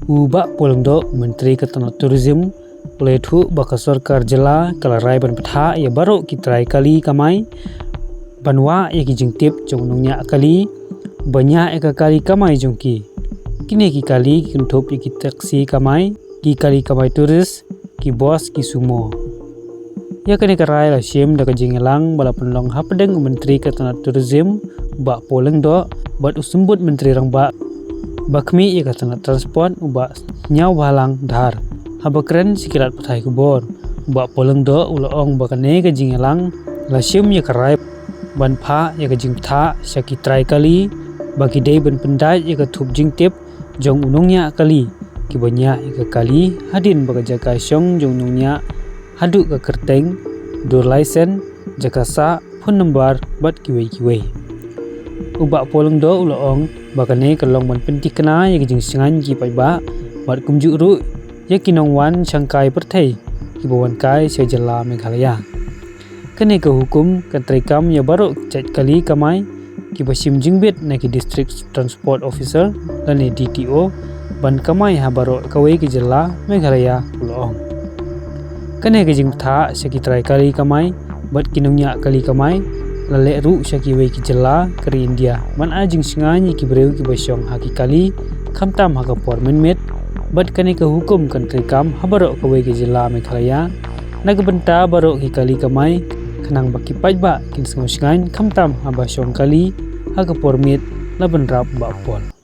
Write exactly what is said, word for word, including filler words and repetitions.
U Bah Paul Lyngdoh, Myntri ka tnat Tourism, u la ïathuh ba ka sorkar jylla ka la rai ban bthah ïa baroh ki trai kali kamai ban wah ïa ki jingtip jong u nongñiah kali ba ñiah ïa ka kali kamai jong ki. Kine ki kali ki kynthup ïa ki taxi kamai, ki kali kamai tourist, ki bus, ki sumo. Ïa kane ka rai la shim da ka jingïalang ba la pynlong hapdeng u Myntri ka tnat Tourism, u Bah Paul Lyngdoh, bad u Symbud Myntri Rangbah ba khmih ïa ka tnat Transport, u Bah Sniawbhalang Dhar. Haba kren sha ki lad pathai khubor, u Bah Paul Lyngdoh u la ong ba kane ka jingïalang la shim ïa ka rai ban phah ïa ka jingbthah sha ki trai kali ba ki dei ban pyndait ïa ka thup jingtip jong u nongñiah kali, kiba ñiah ïa ka kali hadien ba ka jaka shong jong u nongñiah haduh ka kyrteng, dur license, jaka sah, phone number bad kiwei kiwei. U Bah Paul Lyngdoh u la ong ba kane ka long ban pynthikna ïa ka jingshngaiñ ki paidbah bad kumjuh ruh ïa ki nongwan shangkai pyrthei kiba wan kai sha jylla Meghalaya. Kane ka hukum kan treikam ïa baroh ki jait kali kamai kiba shim jingbit na ki District Transport Officer lane D T O ban kamai ha baroh kawei ka jylla Meghalaya, u la ong. Kane ka jingbthah sha ki trai kali kamai bad ki nongñiah kali kamai la leh ruh sha kiwei ki jylla ka ri India ban ai jingshngaiñ ïa ki briew kiba shong ha ki kali, khamtam ha ka por mynmiet, bad kane ka hukum kan treikam ha baroh kawei ka jylla Meghalaya na ka bynta baroh ki kali kamai, khnang ba ki paidbah kin sngewshngaiñ khamtam haba shong kali ha ka por miet, la bynrap u Bah Paul.